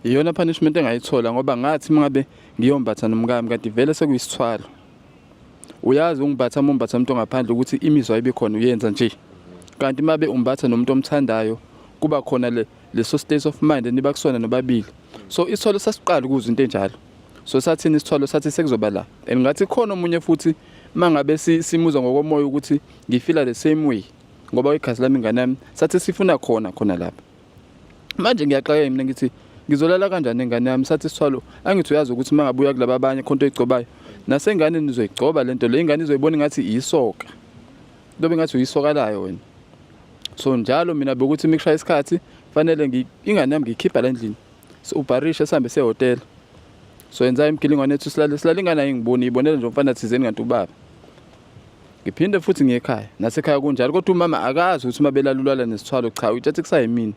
Iyona punishment engayithola ngoba ngathi mangabe ngiyombatha nomkami kanti vele sekuyisithwalo. Uyazi ungimbatha uma umbatha umuntu ongaphandle ukuthi imizwa ibe khona uyenza nje. Kanti mabe umbatha nomuntu omthandayo kuba khona le leso state of mind eniba kusona nobabili. So isithwalo sasiqala ukuzwa into enjalo. So sathini isithwalo sathi sekuzoba la. And ngathi khona omunye futhi mangabe simuzwa ngokomoya ukuthi ngifila the same way ngoba igazi lami ingane yami sathi sifuna khona khona lapha. Manje ngiyaxakeka mina ngithi ngizolala kanjani nengane yami sathi isithwalo angithi uyazi ukuthi uma ngabe uya kulaba abanye khonto oyigcobayo nasenganeni nizoyigcoba lento le ingane izoyibona ngathi iyisoka lobe ngathi uyisoka layo wena. So njalo mina bekuthi mikushaya isikhathi fanele ingane yami ngiyikhipha la endlini so ubharishe sihambe sehhotela so yenza imigilingwane ethu silale silale ingane ayingiboni ibonele nje umfana thizeni kanti ubaba. Ngiphinde futhi ngiye ekhaya nasekhaya kunjalo kodwa umama akazi ukuthi uma belala ulala nesithwalo cha utshathe kusayimina.